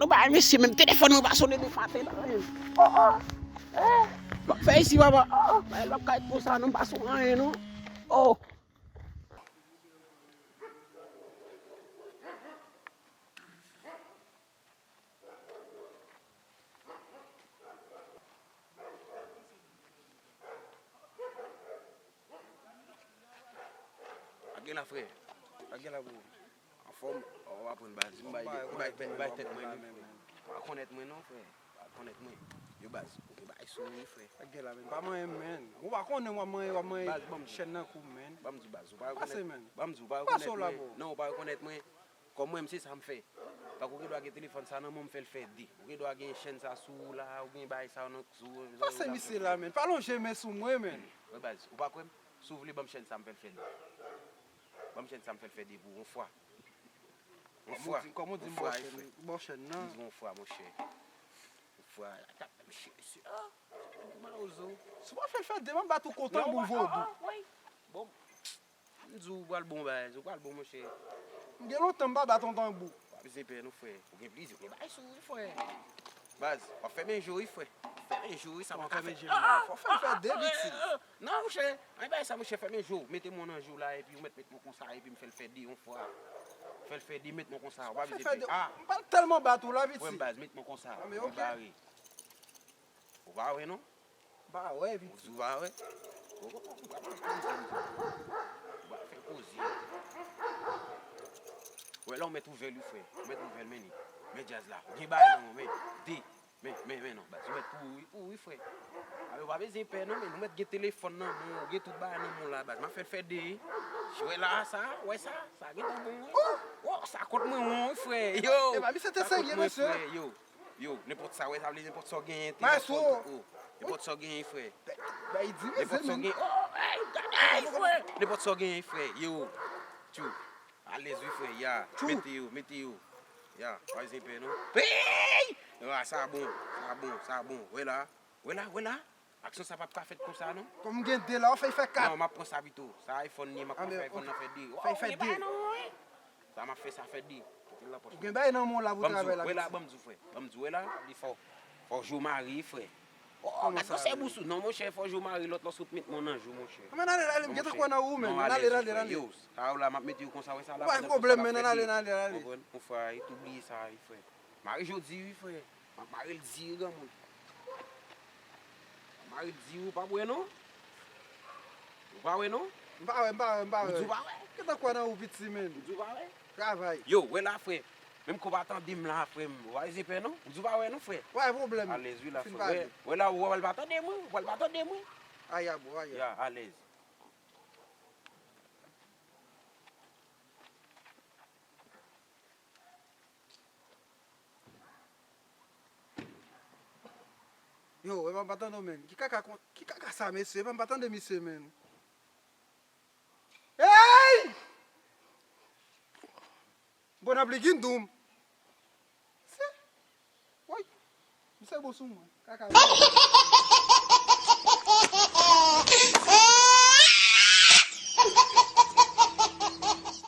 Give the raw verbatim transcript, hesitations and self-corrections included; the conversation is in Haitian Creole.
Yon bagay mesye, menm telefòn mwen pa sonnen depi maten nan, menm. Oh, oh. Eh, m ap fè isi, papa. Oh, oh. Bagay l p ap ka ret konsa, non, m pa sou anyen, non. Oh. Lage la, frè. Lage la, bro. Anfòm? Ou aprann baz. M bay, m bay, m bay tèt mwen li, frè. Ou pa konèt mwen non, frè. Ou pa konèt mwen. Yo, baz, ou gen bagay sou ou, frè. Lage la, men. Pa manyen m, men. Ou pa konnen w ap manyen, w ap manyen chèn nan kou m, men. Ban m di w, baz. Ou pa rekonèt, men. Ban m di w, ou pa rekonèt mwen. Non, ou pa rekonèt mwen. Kòm mwen, m se sa m fè. Tankou ou gen dwa gen telefòn sa nan men w, m fè l fè de. Ou gen dwa gen chèn sa sou ou la, ou gen bagay sa nan sou ou. Pase misye la, men. Pa lonje men sou mwen, men. Wi, baz, ou pa kwè m? Si w vle, ban m chèn sa, m fè l fè de. Ban m chèn sa, m fè l fè de pou ou, yon fwa. Yon fwa. Kòm ou di m ba w chèn, ba w chèn nan. M di yon fwa, monchè. Yon fwa, atap, mesye, mesye. Ah, mawozo. Si w pa fè l fè de, m ap bat ou kontan bou vodou. Bon. M di w pral bon, baz, ou pral bon, monchè. M gen lontan m pa bat yon tanbou. Pa bezwen pè non, frè. Ou gen plizyè, ou gen bagay sou ou, wi, frè. Baz, w ap fèmen je w, wi, frè. Fèmen je w, wi, sa pa ka fè. Fò fè l fè de, piti. Non, monchè. Anyen bagay sa, monchè, fèmen je w. Mete men w nan je w la, epi ou mèt met men w konsa, epi m fè l fè de yon fwa. Fè l fè de, met men w konsa, ou pa bezwen pè. Ah. M pa tèlman bat ou la, piti. Wè m, baz, met men w konsa. Mwen bare. Ou pa wè, non? M pa wè, piti. Ou di w pa wè? Ou pa fè koze, m di. Ou pa fè koze. Wè la, ou mèt ouvè l, wi, frè. Ou mèt ouvè l, men li. Men djaz la. Ou gen bagay nan men w, men. De. Men, men, men non, baz. Ou mèt kouri, kouri, frè. Amen, ou pa bezwen pè, non, men. Ou mèt gen telefòn nan men w, ou gen tout bagay nan men w la, baz. M ap fè l fè de. Wè la, sa, wè sa. Sa gentan bon, wi. Oh, sa kont mwen, wi, frè. Yo. Epa, misye te serye, mesye. Yo. Yo, nenpòt sa, wè, sa vle nenpòt sa w genyen, te. Maestro. Nenpòt sa w genyen, frè. Bay di mesye, men. Nenpòt sa w genyen. Oh, hey, gade, hey, frè. Nenpòt sa w genyen, frè. Yo. Tchou. Alèz, wi, frè, ya. Tchou. Mete yo, mete yo. Ya, pa bezwen pè, non. Hey! Ah, sa bon, sa bon, sa bon. Wè la, wè la, wè la. Aksyon sa p ap ka fèt konsa, non. Kòm m gen de la, w fè, fè kat. Non, m ap pran sa pito. Sa iPhone li, m ap pran sa iPhone nan fè de. Fè, fè de. Sa m ap fè, sa fè de. Ou gen bagay nan men w la pou travay la, wè la, ban m di w, frè. Ban m di w, wè la, li fò. Fò je w mare, frè. Oh, gad yon sèl bous ou. Non, monchè, fò je w mare, lòt lò sot met men w nan je w, monchè. Men ale, ale, m gentan kwè nan ou, men. Nan ale, ale, ale. Yo, sa yo la, m ap mete yo konsa, wè sa la. Pa gen pwoblèm, men, nan ale, nan ale, ale. Konprann? Yon fwa, e tou bliye sa, wi, frè. Mare je w di, wi, frè. M ap mare l di, wi, granmoun. M ap mare l di, ou pa wè, non? Ou pa wè, non? M pa wè, m pa wè, m pa wè. Ou di w pa wè? Gentan kwè nan ou, piti, men. Ou di w pa wè? Travay. Yo, wè la, frè. Menm ke w pa tande m la, frè m. Ou pa bezwen pè, non? Ou di w pa wè, non, frè? Pa gen pwoblèm. Alèz, wi, la, frè. Wè, wè la, ou pral pa tande mwen, ou pral pa tande mwen. Aya, bro, aya. Ya, alèz. Yo, epa m pa tande w, men. Ki kaka kon, ki kaka sa, mesye? Epa m pa tande misye, men. Hey! Bon, ap li gin doum. Se, woy, misye bon sou mwen. Kaka.